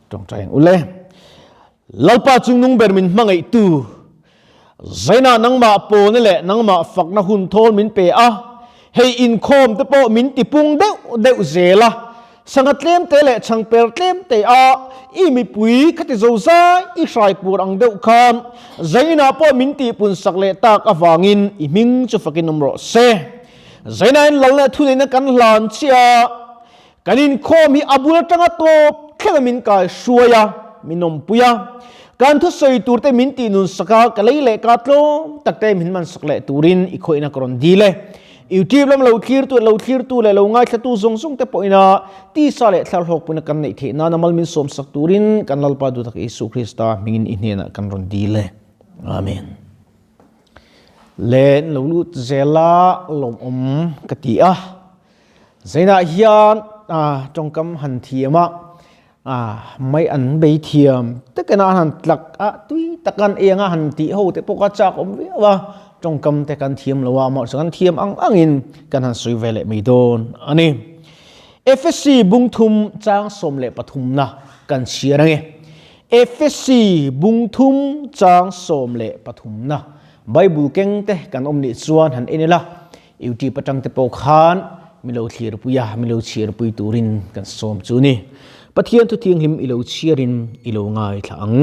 Tawngtai ang ule. Lalpa chungnung ber min hmangaihtu, Zaina nangmah pawlna leh nangmah fakna hun thawl min pe a, hei inkhawm te pawh min tipung deuh deuh zel a, sangha tlem te leh chhangper tlem te a i mipui khati zozai i hraipur ang deuh khan Zaina pawh min tihpun sak leh tak avangin i hming chu fakin awm rawh se. Zaina in lal leh thuneihna kan hlan chiah a. Kan inkhawm hi a bul atanga tawp thleng a min kai hruai a, min awmpui a. Kan thusawi turte min tih nun sak a, ka lei leh ka tlawm tak te min man sak leh turin i khawihna ka rawn dil e. YouTube lam lo thlirtu lo thlirtu leh lo ngaithlatu zawng zawng te pawhin a tisa leh thlar hlawkpuina kan neih theih nana mal min sawm sak turin kan Lalpa duhtak Isu Krista hmingin i hnenah kan rawn dil e. Amen. Le lo lut zela lawmawm ka ti a. Zainah hian tawngkam han thiam a, mai an bei thiam takin a han tlak a, tui tak an eng a han tih ho te pawh kha chak awm viau a, tawngkam te kan thiam lo a, amaherawhchu kan thiam ang angin kan han sawi ve leh mai dawn a ni. Efesi bungthum chang 13 na kan chhiar ange. Efesi bungthum chang 13 na Bible keng te kan awm nih chuan han en ila. YouTube atang te pawh khan mi lo thlirpui a, mi lo chhiarpui turin kan sawm chu ni. Pathian thu thianghlim i lo chhiarin i lo ngaithla ang.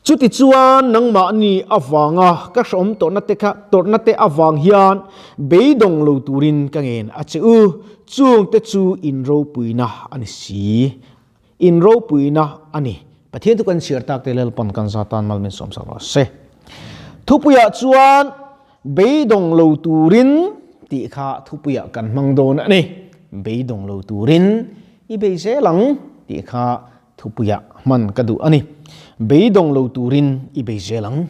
Chutichuan nangmahni avanga ka hrawm tawrhna te kha tawrhna te avang hian beidawng lo turin ka ngen a che u, chung te chu in ropuina a ni si. In ropuina a ni. Pathian thu kan chhiar tak te Lalpan kan za tan mal min sawm sak rawh se. Thupuiah chuan beidawng lo turin tih kha thupuiah kan hmang dawn a ni. Beidawng lo turin i bei zel ang tih kha thupuiah hman ka duh a ni. Beidawng lo turin i bei zel ang.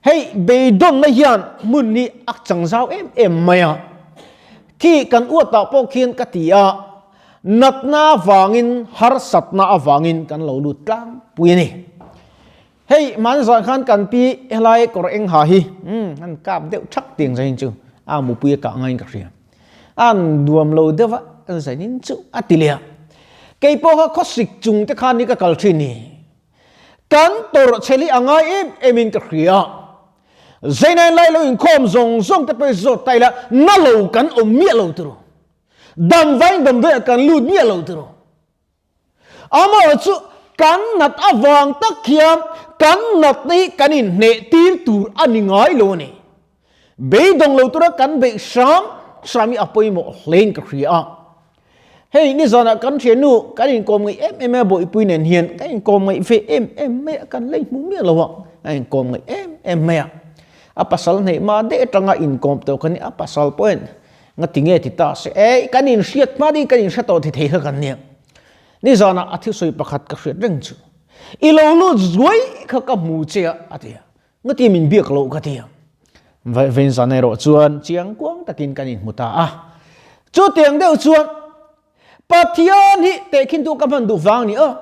Hei beidawnna hian hmun hi a chang zau em em mai a. Khi kan uatah pawh khian ka ti a. Natna avangin, harsatna avangin kan lo lut tlangpui a ni. Hei, mahni zan khan kan pi helai kawr eng ha hi, umm, an kap deuh thak tiang zain chu a mupui a kah ngaiin ka hria. An nuam lo deuh a, an zainin chu a ti leh a. Kei pawh kha khawsik chung te khan ni ka kal thin ni. Kan tawrh chhe hi a ngai em em in ka hria. Zainain lai lo inkhawm zawng zawng te pawh hi zawt ta ila, na lo kan awm miah lo turu. Dam vain dam veah kan lut miah lo tiraw? Amaherawh chu kan nat avang tak hian kan natna hi kan inhneh tir tur a ni ngai lo a ni. Beidawng lo tura kan beih hram hram hi a pawimawh hlein ka hria a. Hei nizanah kan thiannu kan inkawm ngaih em em a Bawihpui nen hian kan inkawm ngaih ve em em mai a, kan lei hmu miah lo a, kan inkawm ngaih em em mai a. A pasal hneih hma deuh atanga inkawm tawh ka ni, a pasal pawhin Nga ti nge ti ta se e, kan in hriat hma ding kan in hre tawh ti thei kha kan nia. Nizanah a thisawi pakhat ka hriat reng chu. I lo lut zuai kha ka hmu che a, a ti a. Nga ti min biak loh ka ti a. Vawiin zan erawh chuan chiang kuang takin kan inhmu ta a. Chutiang deuh chuan Pathian hi tehkhin tu ka hman duh vang ni aw.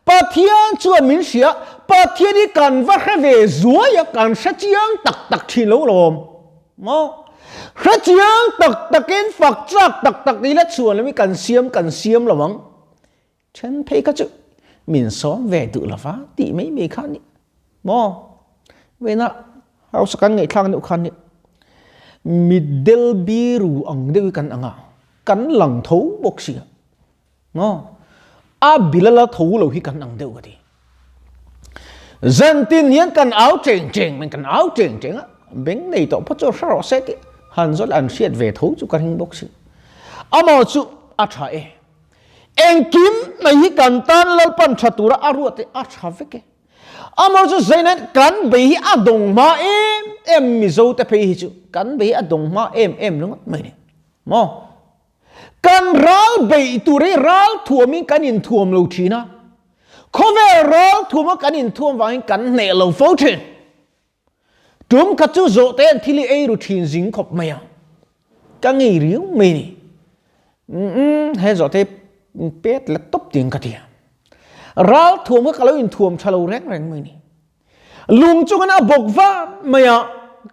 Pathian chuan min hria, Pathian hi kan va hre ve zuai a, kan hre chiang tak tak thin lo lawm. Maw? Hre chiang tak takin fak chak tak tak ila chhuan lo hi kan siam kan siam lo ang. Then phei kha chu min sawm ve duh lova tih mai mai kha ni. Maw? Vena hausa kan ngaihthlak deuh khan ni. Middle biru ang deuh hi kan ang a. Kan lang tho bawk si a. Maw? A bila la tho lo hi kan ang deuh ka ti. Zantin hian kan au cheng cheng mai, kan au cheng cheng a. Beng nei tawh phawt chu hre rawh se tih han zawt an hriat ve tho chu ka ring bawk si. Amaw chu a tha e. Engkim mai hi kan tan Lalpan tha tura a ruat hi a tha vek e. Amaw chu Zainat kan bei hi a dawng hma em em Mizo te phei hi chu kan bei hi a dawng hma em em ringawt mai ni. Maw? Kan ral beih tur hi ral thuamin kan inthuam lo thin a. Khawvel ral thuama kan inthuam vangin kan hneh lo fo thin. Tum khat chu zawh te an thil hi ei ru thin zing khawp mai a. Ka ngei riau mai ni. Umm he zawh te pet la tawp tiang ka ti a. Ral thuam kha ka lo inthuam tha lo reng reng mai ni. Lung chu kan a bawk va mai a,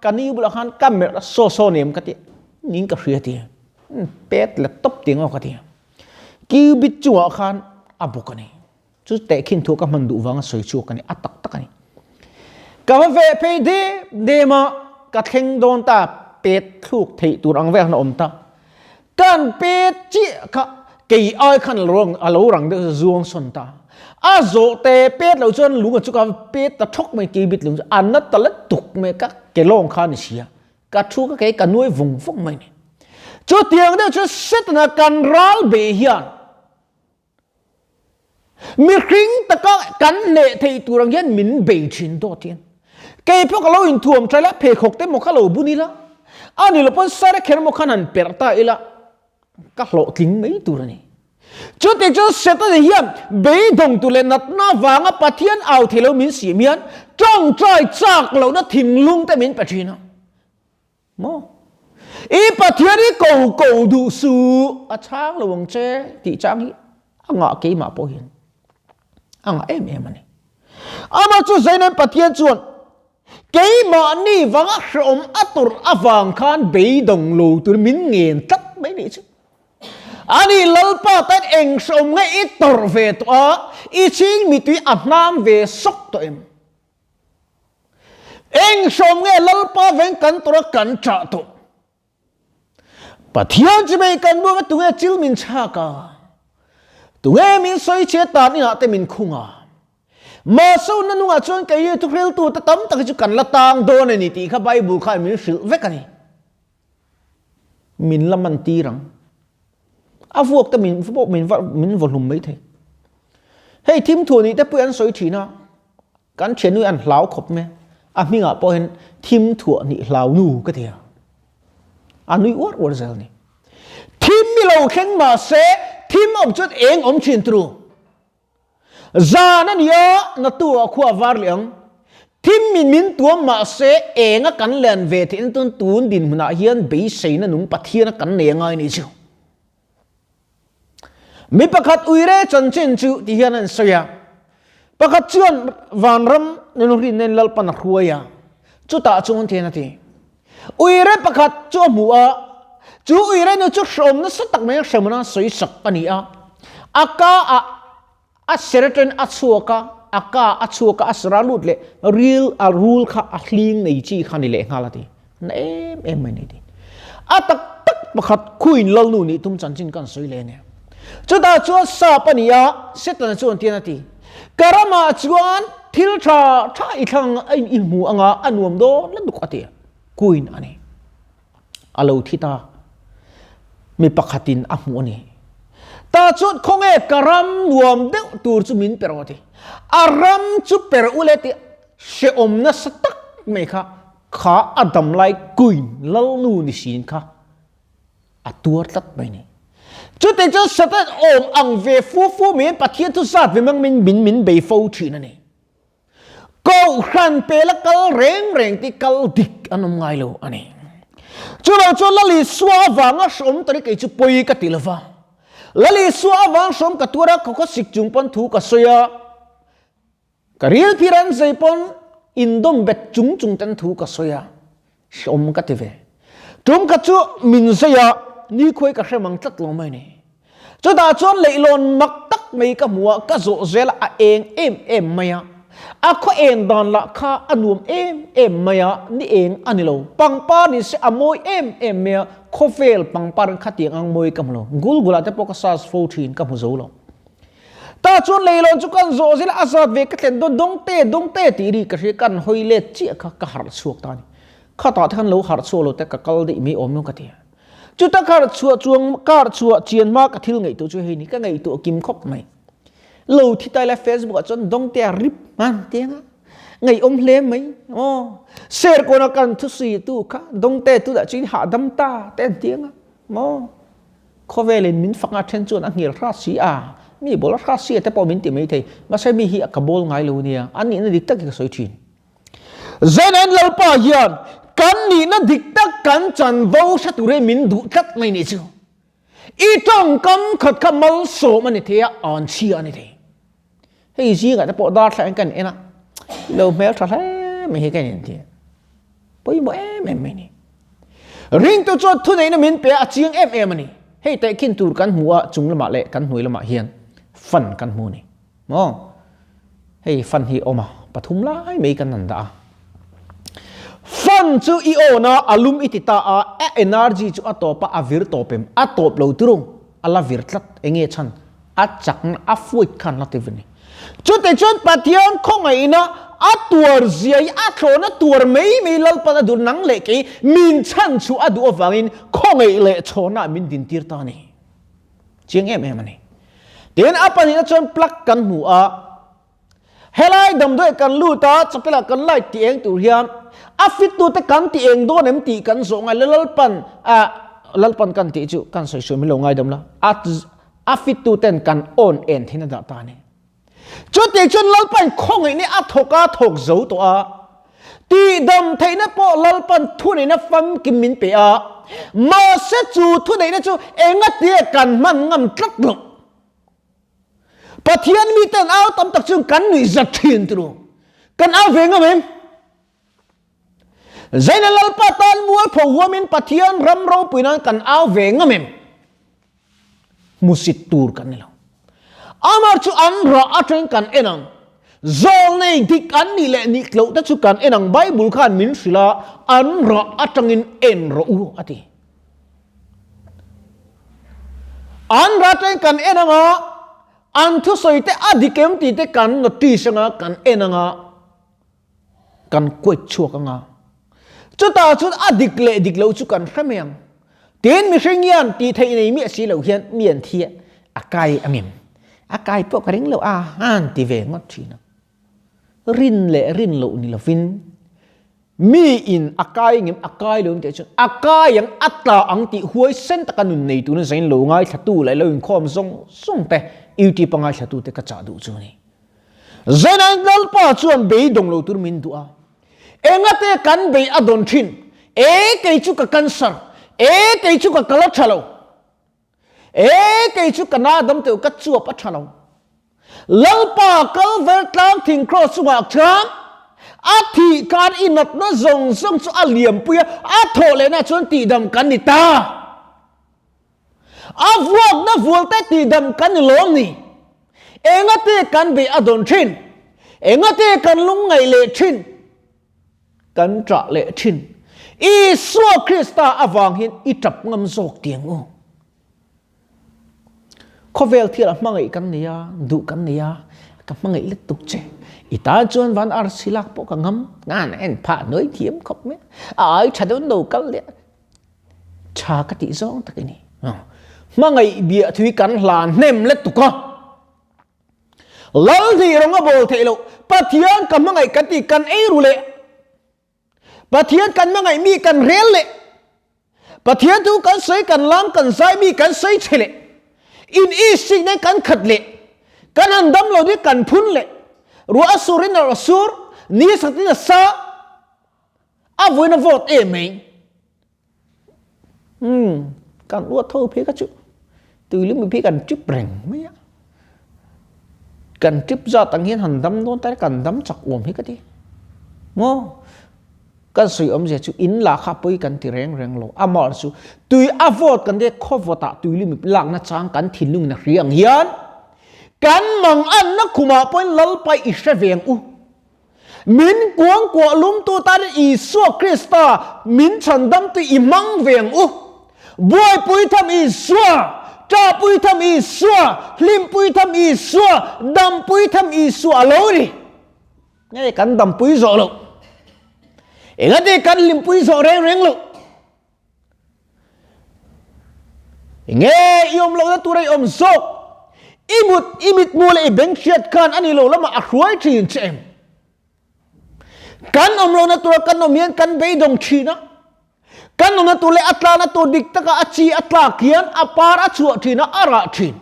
ka ni bulah khan ka merh a saw saw nem ka ti ning ka hria ti pet la tawp tiang aw ka ti a. Cubit chungah khan a bawk a ni. Chu tehkhin thu ka hman duh vanga sawi chhuak a ni, a tak tak a ni. Ka va veh phei dem dem a, ka thleng dawn ta, pet thluk theih tur ang vel khan a awm ta. Kan pet chiah kha kei ai khan a lo rang deuh zuang sawn ta. A zawh te pet loh chuan lung a chu ka pet ta thawk mai kei bit lung chu a na ta la tuk mai ka ke lawng kha a ni sia. Ka thu ka kei ka nuai vung vung mai ni. Chutiang deuh chu Setana kan ral bei hian Mihring taka kan hneh theih tur ang hian min bei thin dawt hian. Kei pawh ka lo inthuam tha ila, pheikhawk te maw kha lo bun ila, a ni lo pawn sare kher maw khan han perh ta ila, ka hlawhtling mai tur a ni. Chuti chuan Setana hian beidawng tur leh natna avanga Pathian au thei lo min siam hian tawngtai chak lohna thinlung te min pe thin a. Maw? I Pathian hi ko ko duh suh, a chhang lo ang che tih chang hi a ngah keimah pawh hian a ngah em em a ni. Amah chu Zainen Pathian chuan keimahni vanga hrehawm a tawrh avang khan beidawng lo tur min ngen tlat mai nih chu. Ani Lalpa tan eng hrehawm nge i tawrh ve tawh a, i chhing mitui a hnam ve sawk tawh em? Eng hrawm nge Lalpa veng kan tawrh a kan ṭah tawh? Pathian chu mei kan buang a tunge chil min chhak a? Tunge min sawi chhe tan inah te min khung a? Mahse na nungah chuan kei hi thuhriltu te tam tak hi chu kan la tang dawn a ni tih kha Bible khan min hrilh vek a ni. Min la man tir ang. A vuak te min pawh min min vaw hlum mai thei. Hei thim thuah nih te pawh an sawi thin a. Kan thiannu hi an hlau khawp mai a. A hmingah pawh hian thim thuah nih hlau nu ka ti a. A nui uar uar zel a ni. Thim mi lo thleng mahse thim awm chuan eng awm thin turu. Zan a ni a, natu ah khua a var leh ang. Thim min min tuam mahse enga kan len ve theihna chuan tun dinhmunah hian beiseina nung Pathiana kan nei angai ni chu. Mi pakhat uire chanchin chu ti hian an sawi a. Pakhat chuan vanram rinna in Lalpan a hruai a, chutah chuan ti hian a ti. Uire pakhat chu a hmu a, chu uire nu chu hreawm nasa tak mai a hremna sawi sak a ni a. A ka ah a ser atangin a chhuak a, a ka a chhuak a, a sera lut leh ril a rul kha a hling nei chi kha a ni leh nghal a ti. Na em em mai a ni ti. A tak tak pakhat Queen Lalnu nih tum chanchin ka han sawi leh ania. Chutah chuan sap a ni a, Setana chuan tian a ti, Ka ramah chuan thil tha tha i thlang a i hmu anga a nuam dawn la duk a ti a, Queen a ni. A lo thi ta. Mi pakhatin a hmu a ni. Ta chuan khawnge ka ram nuam deuh tur chu min pe rawh a ti. A ram chu per ule tih hrehawm nasa tak mai kha kha a damlai Queen Lalnu ni siin kha a tuar tlat mai ni. Chutih chuan Satan awm ang ve fu fu min Pathian thu zat ve mang min min min bei fo thin a ni. Kohhran pela kal reng reng ti kal dik an awm ngai lo a ni. Chuvang chuan Lal Isua avanga hrawm tari kei chu pawi ka ti lova. Lal Isua avang hrawm ka tuar a, ka khawsik chung pawn thu ka sawi a. Ka ril phir an zei pawn indawm bet chung chung ten thu ka sawi a, hreawm ka ti ve. Tum khat chu min zei a, nikhuai ka hre mang tlat lo mai ni. Chutah chuan leihlawn mak tak mai ka hmu a, ka zawh zel a, a eng em em mai a. A khaw eng dan lah kha a nuam em em mai a, ni eng a ni lo. Pangpar ni se a mawi em em mai a, khawvel pangpar in khatiang ang mawi ka hmu lo. Gulgula te pawh ka search fo thin, ka hmu zo lo. Ta chuan leilawn chu kan zawh zel a, a zat ve ka thlen dawn dawng te dawng te tih ri ka hria kan hawi let chiah kha ka harh chhuak ta a ni. Khatah te khan lo harh chhuak lo te ka kal daih mai awm lo ka ti a. Chuta ka harh chhuah chuang ka harh chhuah chian hma ka thil ngaihtuah chu hei ni ka ngaihtuah kim khawp mai. Lo thi tai lai Facebook ah chuan dawng te a rip hman tiang a ngaihawm hle mai aw Serkawn a kan thusui tu kha dawng te tunah chuan hahdam ta te an tiang a maw. Khawvelin min fak a then chuan a hnial hrat si a, mi bawl a hrat si a te pawh min ti mai thei. Mahse mi hi ka bawl ngai lo nia, an nihna dik tak hi ka sawi thin. Zenain Lalpa hian kan nihna dik tak kan chanvo hre tur hi min duh tlat mai nih chu. I tawngkam khat kha malsawm a ni thei a, an chhia a ni thei. Hei zingah te pawh darthlalang kan en a, lo hmel tha hle mai hi ka en thei a, pawimawh em em mai a ni. Ringtu chuan thuneihna min pe a, a chiang em em a ni. Hei tehkhin tur kan hmu a, chung lamah leh kan hnuai lamah hian fan kan hmu a ni. Maw? Hei fan hi awm a, pathum lai mai kan han dah a. Fan chu i awn a, a lum i ti ta a, a energy chu a tawp a, a vir tawp em? A tawp lo tiro, a la vir tlat. Enge chhan? A chakna, a fuit khan la ti vir ni. Chutih chuan Pathian khawngaihna a tuar zia hi a thlawhna tuar mai mai Lalpan a duh nang leh kei min chhan chhuah a duh avangin khawngaih leh chhawrnaah min dintir ta a ni. Chiang em em a ni. Tin, a pahnihna chuan plug kan hmu a, helai damdawi kan lut a, chapel ah kan light ti eng tur hian a fit tute kan ti eng dawn em tih kan zawh ngai la, Lalpan ah Lalpan kan tih chu kan sawi suam hi lo ngaidam la, a a fit tuten kan on en thin a dah ta a ni. Chutih chuan Lalpan khawngaih ni a thawk a thawk zo tawh a, tihdam theihna pawh Lalpan thuneihna famkim min pe a, mahse chu thuneihna chu engatia kan hman ngam tlat loh. Pathian miten au tam tak chuan kan nuihzat thin turu. Kan au ve ngam em? Zaina Lalpa tan mualpho huamin Pathian ram ropui nan kan au ve ngam em? Hmusit tur kan ni lo. Amah chu an rah atangin kan en ang. Zawlnei dik an nih leh nih tloh te chu kan en ang. Bible khan min hrilh a, an rah atangin en rawh u a ti. An rah atangin kan en ang a, an thusawi te a dik em tih te kan notice ang a, kan en ang a. Kan kuait chhuak anga chutah chuan a dik leh dik lo chu kan hre mai ang. Tin mihring hian tih theih nei miah si lo hian mi an thi a, a kai angem? A kai pawh ka ring lo a han ti ve ngawt thin a. Rin leh rin loh ni lovin mi in a kai angem a kai lo tih chuan a kai ang a tla ang tih huaisen taka nun nei tuna zain lo ngaithlatu leh lo inkhawm zawng zawng te YouTube a ngaithlatu te ka chah duh chu a ni. Zainai Lalpa chuan beidawng lo tur min duh a. Engate kan bei a dawn thin? E kei chu ka cancer, e kei chu ka kal a tha lo, e kei chu ka na dam teuh ka chuap a tha lo. Lalpa kal ver tlang thing cross chungah chuan a thih khan i natna zawng zawng chu a liampui a, a thawh lehna chuan tihdam kan ni ta. A vuakna vualte tihdam kan ni lawm ni? Engate kan bei a dawn thin? Engate kan lungngaih leh thin? Kan ṭah leh thin. Isua Krista avang hian i ṭap ngam zawk tiang u. Khawvel thil a hmangaih kan nei a, duh kan nei a, ka hmangaih lutuk che. I tan chuan van arsi lak pawh ka ngam, ngan en phah nuai thiam khawp mai. A ai ṭha dawn lo kal leh. Tha ka tih zawng tak i ni. Hmangaih biah thui kan hlan hnem let tuk a. Lal hnih rawng a bawl theih loh. Pathian ka hmangaih kan ti kan ei ru leh. Pathian kan hmangaih mi kan rel leh. Pathian thu kan sawi kan lam kan zai mi kan sawi chhe leh. In isik nen kan khat leh. Kan han dam lo ni kan phun leh. Ruah a sur in a sur, ni sat in a sa. A vawiin a vote em mai. Umm kan uat tho phei kha chu tuilum phei kan trip reng mai a. Kan trip zat ang hian han dam dawn ta kan dam chak awm hi ka ti. Maw kan sawi awmzia chu in lah kha pawi kan ti reng reng lo. Amah chu tui a vote kan tia khaw vote ah tuilum lakna chang kan thinlung in a hria ang hian kan manganna khumah pawhin Lalpa i hre ve ang u. Min kuangkuah lumtu tan Isua Krista min chhandamtu i hmang ve ang u. Buaipui tham Isua, ṭahpui tham Isua, hlimpui tham Isua, dampui tham Isua a lo ni. Nge kan dampui zawh loh? Engati kan hlimpui zawh reng reng loh? Nge i awm lohna tura i awm zawk? I mut, i mitmu leh i beng hriat khan a ni lo lamah a hruai thin che em? Kan awm lohna tura kan awm hian kan beidawng thin a. Kan awmna tur leh a tlana tur dik taka a chi a tlak hian a par a chhuah thin a, a rah thin.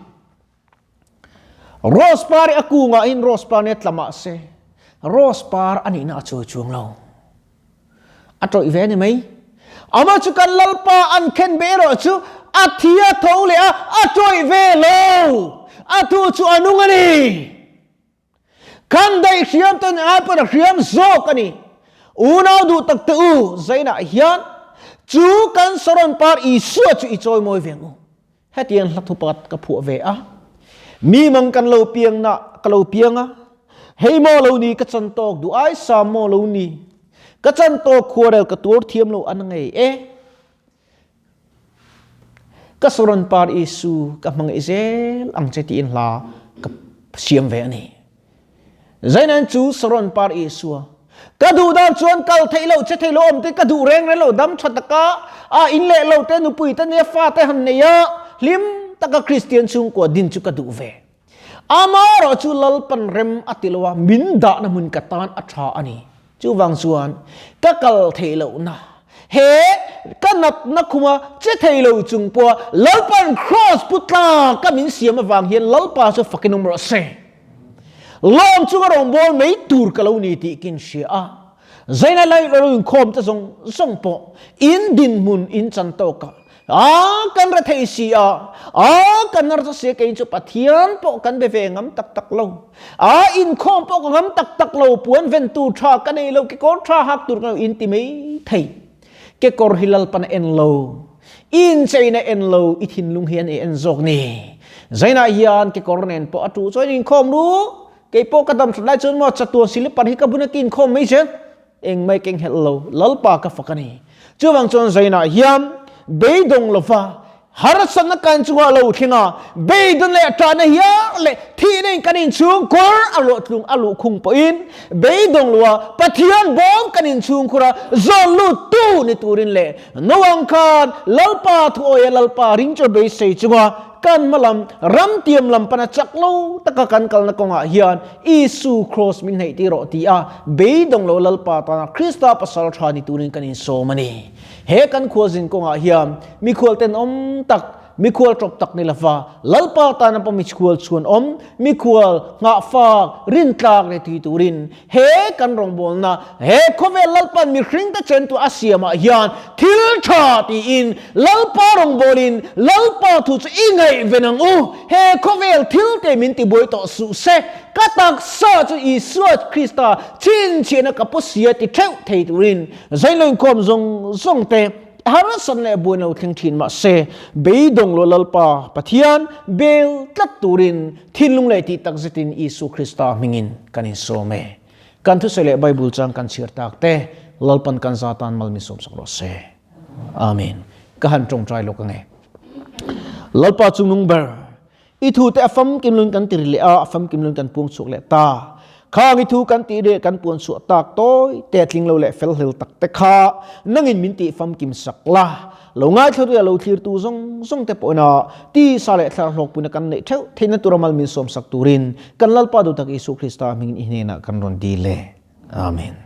Rose par hi a kungah hin rose par nia tla mah se, rose par a nihna a chawi chuang lo. A tawih ve a ni mai. Amah chu kan Lalpa an khen be erawh chu a thi a tho leh a, a tawih ve lo. A thu chu a nung a ni. Kan daih hriam te ai pawn a hriam zawk a ni. Unau duh tak te u, Zainah hian chu kan Saron par Isua chu i chawimawi ve ang u. Hetiang hla thu pakhat ka phuah ve a. Mi mang kan lo piang na ka lo piang a, hei maw lo ni ka chan tawk duh ai sa maw lo ni ka chan tawk khuarel ka tuar thiam lo an ngei e. Ka saron par Isu ka hmangaih zel ang che tiin hla ka siam ve a ni. Zainan chu saron par Isua ka duh dan chuan kal theih lo che thei lo awm te ka duh reng reng lo dam tha taka a in leh lo te nupui te nia fa te han nei a hlim taka Kristian chhungkua din chu ka duh ve. Amaherawh chu Lalpan rem a ti lo a, min dahna hmun ka tan a tha a ni. Chuvang chuan ka kal theih lohna he ka natna khuma che thei lo chung pawha Lalpan kraws pu tlaka min siam avang hian Lalpa chu fakin awm rawh se. Lawm chunga rawngbâwl mai tur ka lo ni tih ka inhria a. Zaina lai ro inkhawm te zawng zawng pawh in dinhmun in chan tawk a, a kan re thei si a, a kan harsa si a, kei chu Pathian pawh kan be ve ngam tak tak lo, a inkhawm pawh ka ngam tak tak lo, puan ventu tha ka nei lo, kekawr tha hak tur ka lo in ti mai thei. Kekawr hi Lalpan a en lo, incheina en lo, i thinlung hian i en zawk ni. Zainah hian kekawr nen pawh a tu chuan inkhawm lu, Kei pawh ka dam that lai chuan maw chatuan silipar hi ka bun a kin khawm mai zel. Eng mai keng helh lo, Lalpa ka fak a ni. Chuvang chuan Zainah hian beidawng lova harsatna kan chungah lo thleng a, beidawn leh ṭahna hial leh thihna in kan inchhung kawr a luahtlung a luh khung pawhin beidawng loa Pathian bawm kan inchhung khur a zawn lut tu ni turin leh naupang khan Lalpa thuawia Lalpa ringchaw beisei chunga Kan hmalam ramtiam lam pana chak lo taka kan kalna kawngah hian Isu Kraws min hneih tir rawh ti a beidawng lo Lalpa tana Krista pasal tha ni turin kan insawm a ni. He kan khualzin kawngah hian mikhual tenawm tak, mikhual tawp tak ni lova Lalpa tana pawh mikhual chhuanawm, mikhual nghahfak, rintlak leh tui turin He kan rawngbawlna, he khawvel Lalpa'n mihringte chentu a siamah hian thil tha tiin Lalpa rawngbawlin Lalpa thu chu i ngaihven ang u. He khawvel thilte min tibuai tawh suh se, ka taksa chu Isua Krista chhinchhiahna ka pu sia ti theuh thei turin zailo inkhawm zawng zawng te Harsat leh buain lo thleng thin mah se, beidawng lo Lalpa Pathian bel tlat turin thinlung leh tih tak zetin Isu Krista hmingin kan insawm e. Kan thusawi leh Bible chang kan chhiar tak te Lalpan kan za tan mal min sawmsak rawh se. Amen. Ka han tawngtai lawk ange. Lalpa chungnung ber, I thu te a famkim lun kan ti ri leh a, a famkim lun kan puang chhuak leh ta. Khang i thu kan tih leh kan puan chhuah tak tawi te a tling lo leh fel hlel tak te kha nangin min tih famkim sak la. Lo ngaithla ria lo thlir tu zawng zawng te pawhin a tisa leh thlar hlawkpuina kan neih theuh theihna tura mal min sawm sak turin kan Lalpa duhtak Isu Krista hmingin i hnenah kan rawn dil e. Amen.